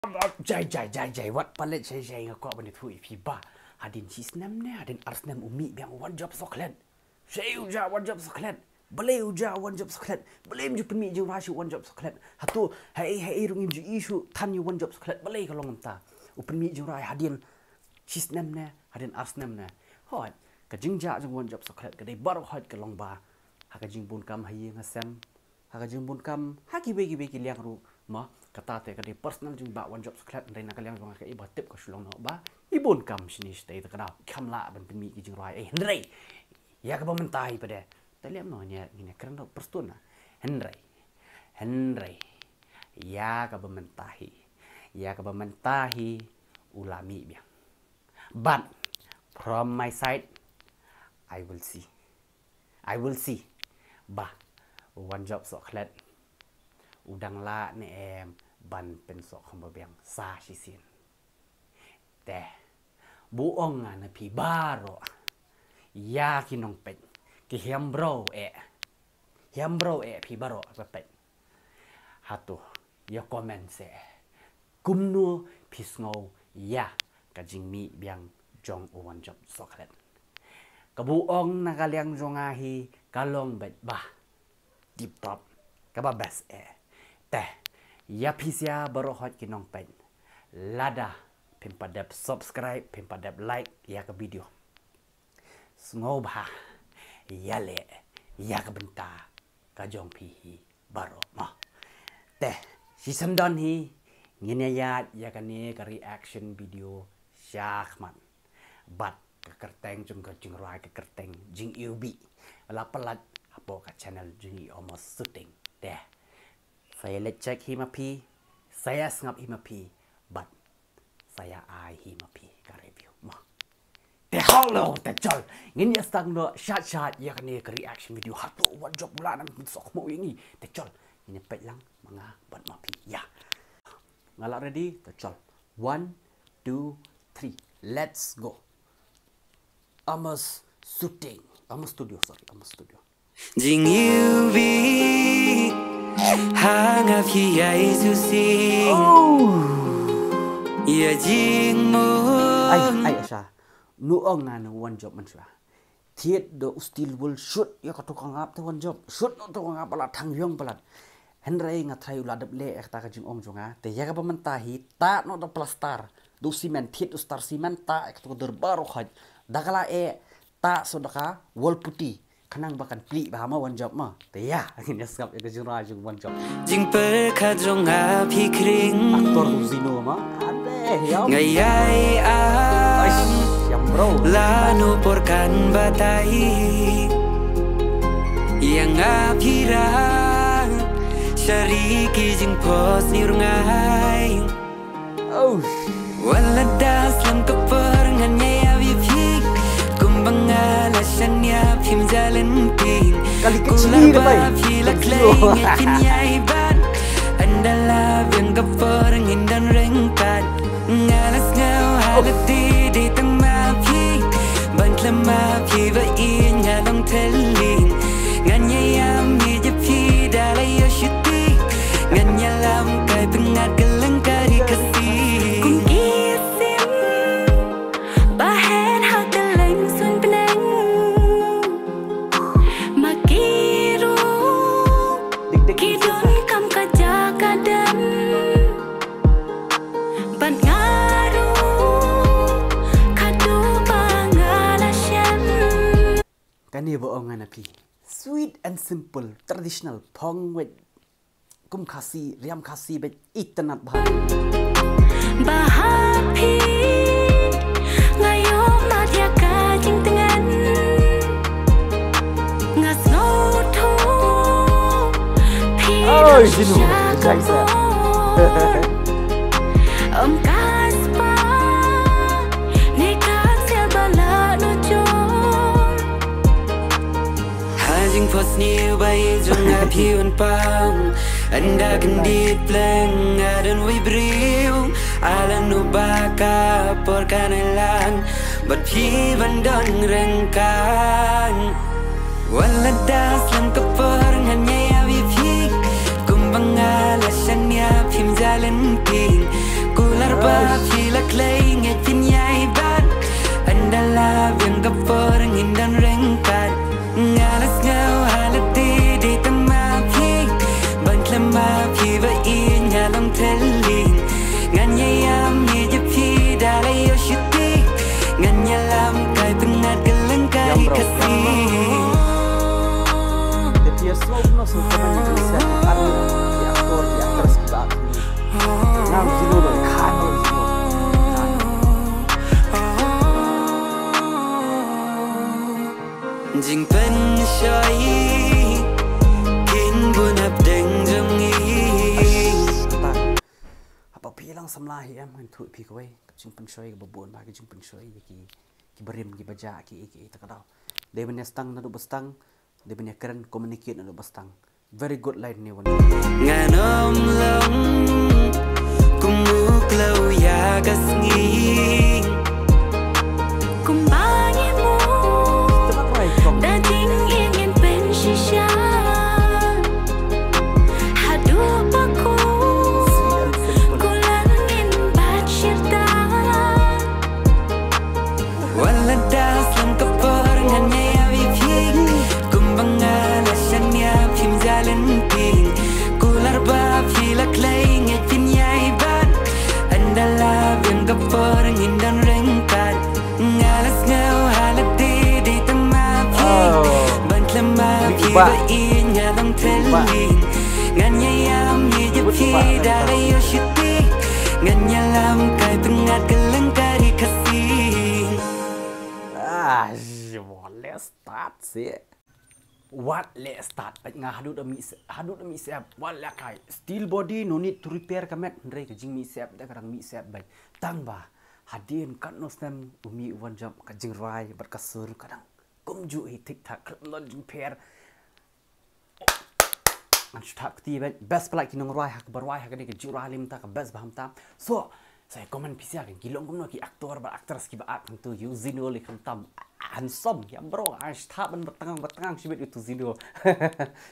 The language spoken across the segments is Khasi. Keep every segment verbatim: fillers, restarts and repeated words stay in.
Jai, jai, jai, jai, wat palet jai, jai, nga kwah ban ïathuh ïa phi ba hadien shi snem ne, hadien ar snem u mih biang u Wanjop Soklet. Shei u ja Wanjop Soklet. Balei u ja Wanjop Soklet. Balei ym ju pynmih jingrwai sha u Wanjop Soklet. Hato, hei, hei, rung im ju i shu than ïa u Wanjop Soklet. Balei ka long kumta. U pynmih jingrwai hadien shi snem ne, hadien ar snem ne. Hooid, ka jingjia jong u Wanjop Soklet ka dei baroh hooid ka long ba ha ka jingbun kam ha ïing ha sem, ha ka jingbun kam ha kiwei kiwei ki liang ruh, mo, kata te ka dei personal jong i Bah Wanjop Soklet, hynrei na ka liang jong nga ka i ba tip ka shu long noh ba i bun kam shane shatei te ka daw kham lah ban pynmih ki jingrwai. Eh, hynrei ïa kaba mynta hi pat de, te lem noh, ngin ïa, ngin ïa kren noh Pashtun na. Hynrei, hynrei ïa kaba mynta hi, ïa kaba mynta hi u la mih biang. But from my side, I will see. I will see ba u Wanjop Soklet u dang lah ne em ban pynsohkhmat biang sa shisien. Te, buh ong nga na phi baroh, ïa ki nongpeit, ki hiam bro eh, hiam bro eh phi baroh ba peit. Hato, ïa comment seh kumno phi sngew ïa ka jingmih biang jong u Wanjop Soklet. Ka buh ong na ka liang jong nga hi ka long beit ba tip top, kaba best eh. Te, ïa phi sha baroh hooid ki nongpeit, lada phim pat dep subscribe, phim pat dep like ïa ka video, sngewbha ïaleh ïa ka bynta ka jong phi hi baroh mo. Te, shisien don hi ngin ïa ïaid ïa kane ka reaction video shakhmat. Bad ka kyrteng jong ka jingrwai ka kyrteng Jingiwbih, la pynlait hapoh ka channel jong i Amos Shooting. Te, sa ïa leit check hi ma phi, sa ïa sngap hi ma phi, bad sa ïa ai hi ma phi ka review mo. Te hello, te chol, ngin ïa sdang noh shat shat ïa kane ka reaction video. Hato u Wanjop u lah ne em ban pynsohkhmat ïa ngi. Te chol, ngin ïa peit lang ma nga bad ma phi. Ïa, nga la ready. Te chol, one, two, three, let's go. Amos Shooting, Amos Studio, sorry, Amos Studio. Jingiwbih, ha nga phi ïa i susi. Ïa jingmut. Ai, ai, Asha. Nu ong nga na u Wanjop mynshuwa. Thied da u Steel Wool, shoot ïa kato ka ngap te Wanjop. Shoot noh to ka ngap palat, thang ïong palat. Hynrei nga tharai u la dep leh ïa kata ka jingong jong nga. Te ïa kaba mynta hi, tah noh da plaster, da u cement, thied da u star cement, tah ïa kato ka dur baroh hooid. Da ka la eh, tah shuh da ka wall putty, khnang ba kan plie bha ma Wanjop ma. Te ïa, ngin ïa sngap ïa ka jingrwai jong Wanjop. Jingpyrkhat jong nga phi khring. Actor u Zino ma. Ade, ïa. Nga ïai am. Aish, ïa bro. Lano por kan batai. Ïa nga phi ra. Shari ki jingpos ni rungai. Oh. Wat la da slem ka por ngan ïa ïap ïa phi. Kumba nga la shaniah phim ja lynti. Kali ka jingïap ba phi la khlei ngi pynïaid ban. Ynda la biang ka por ngin don ryngkat. Nga la sngew ha lade dei tang ma phi. Ban khlem ma phi ba ïeit nga long thylliej. Ngan ïa ïam ïa phi da la ïoh shuti. Ngan ïalam kai pyngngad kylleng ka ri Khasi. Kum ki sim ba hen ha kylleng suiñ bneng. Ma ki ruh ki donkam ka jaka dem. Bad nga ruh katu ba nga la shem. Kane ba ong nga na phi, sweet and simple, traditional, phong wet, kum Khasi, riam Khasi bad itynnad bha. Ba ha phi nga ïoh mad ïa ka jingtngen. Nga sngewthuh phi dang shisha ka bor. Ym ka spah ne ka sel ba la nujor. Ha jingpos sniew ba ïeit jong nga phi wan pang. Ynda kyndit pleng nga don wei briew. Alan u ba ka por kan ïalang bad phi ban don ryngkat. Wat la da slem ka por ngan ïa ïap ïa phi. Kumba nga la shaniah phim ja lynti. Ba phi la klei ngeit phin ïai bat. Ynda la biang ka por ngin don ryngkat. Nga la sngew ha lade dei tang ma phi. Ban khlem ma phi ba ïeit nga long thylliej. Ngan ïai ïam ïeit ïa phi da la ïoh shuti. Ngan ïalam kai pyngngad ka lyngkar ri Khasi. Te phi ïa sngewbha sngewbha ban ïa phi sa ki ar ki actor ki actress kiba act. Ngam jino dong kha dong jino. Jingpynshoi kin bun hapdeng jong ngi. Haba phi long samla hi em, ngan thuh phi kawei ka jingpynshoi kaba bun ba ka jingpynshoi ïa ki, ki barim ki baja ki, ki, ta ka daw. Dei ban ïa stang naduh ba stang, dei ban ïa kren communicate naduh ba stang. Very good line ne wan. Ngan ym long kum u kloi ïa ka sngi. Kumba ngi mut da jingim ngin pynshisha. Haduh ba kut kular ngin bat shirta. Wat la da slem ka por ngan ïai ïa phi. Kumba nga la shaniah phim ja lynti. Kular ba phi la kloi ngeit phin ïai bat. Ynda la biang ka por ngin don ryngkat. Nga la sngew ha lade dei tang ma phi. Ban khlem ma phi ba ïeit nga long thylliej. Ngan ïai ïam ïeit ïa phi da la ïoh shuti. Ngan ïalam kai pyngngad ka lyngkar ri Khasi. Ah, wat leh start seh. Wat leh start. Nga haduh da mih sep, haduh da mih sep. Wat leh kai. Still body, no need to repair ka met. Hynrei ka jingmih sep da ka dang mih sep bad tang ba hadien katno snem u mih u wan jop, ka jingrwai bad ka sur ka dang kumjuh hi, thik thak, khlem don jingpher. Ngan shu thap kti bad best palat ki nongrwai ha kaba rwai ha kane ka jingrwai lymta ka best ba hamtam. So, sa comment phi sha, ki long kumno ki actor bad actress kiba act hangtu, ïa u Zino lei khamtam. Handsome ïa bro, ai shu thap ban ba tngang ba tngang shibit ïa utu Zino.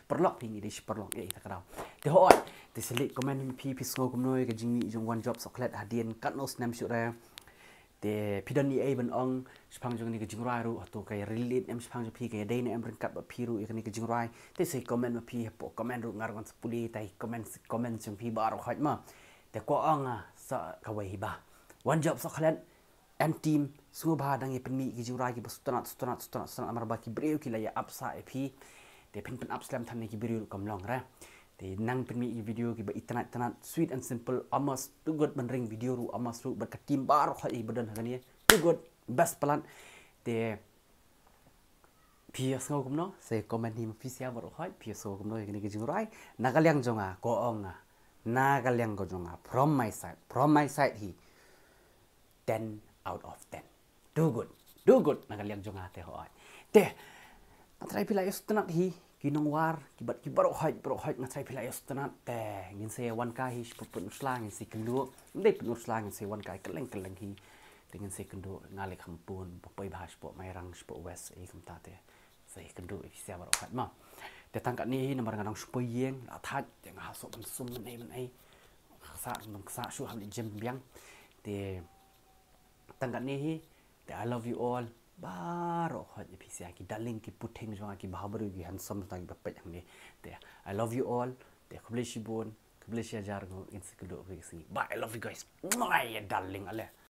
Paralok phi, ngi dei shi paralok, eh, ta ka daw. Te hooid, te sa leit comment hi ma phi, phi sngew kumno ïa ka jingmih jong u One Job Chocolate hadien katno snem shuh re. Te phi don ei ei ban ong shaphang jong kane ka jingrwai ruh, hato ka relate ne em shaphang jong phi, ka dei ne em ryngkat bad phi ruh ïa kane ka jingrwai. Te sa comment ma phi hapoh comment ruh, nga ruh ngan sa pule ïa ki comment, comment jong phi baroh khoit ma. Te kwah ong, ah, sa kawei hi ba, One Job Chocolate and team, sngewbha dang ïa pynmih ki jingrwai kiba sngewtynnat, sngewtynnat, sngewtynnat, sngewtynnat, namar ba ki briew ki la ïa ap sah ïa phi. Te phin pyn-ap slem than ïa ki briew ruh kam long re. Te nang pynmih ki video kiba itynnat tynnat, sweet and simple, ym too good ban ring video ruh, ym too good bad ka team baroh khoit ba don ha kane. Too good, best palat. Te phi ïa sngew kumno, sa comment hi ma phi sha baroh khoit, phi ïa sngew kumno ïa kane ka jingrwai. Na ka liang jong nga, ko ong nga. Na ka liang ko jong nga, from my side, from my side hi, ten out of ten. Too good. Too good na ka liang jong nga te hooid. Te, nga tharai phi la ïohsngew tynnat hi, ki nongwar, ki bad ki baroh khoit, baroh khoit, nga tharai phi la ïohsngew tynnat te, ngin sa wan kai hi shapoh pynurshla, ngin sa kynduh. Ym dei pynurshla, ngin sa wan kai kylleng kylleng hi. Te ngin sa kynduh, nga lei kham bun, ba poi bha shapoh Mairang, shapoh West, eh kumta te. Sa kynduh ïa phi sha baroh khoit ma. Te tang katne hi namar nga dang shu poi ïing, la thait, te nga ha soh ban sum mynei mynei. Ksa, nang ksa shu ha leit gym biang. Te tang katne hi, te I love you all. Baroh khoit ïa phi sha ki darling, ki puthing jong nga, ki bhabriew, ki handsome, tang kiba peit hangne. Te I love you all. Te khublei shibun, khublei shihajar nguh, ngin sa kynduh ha kawei ka sngi. Bye, I love you guys. Mwah, ïa darling ale.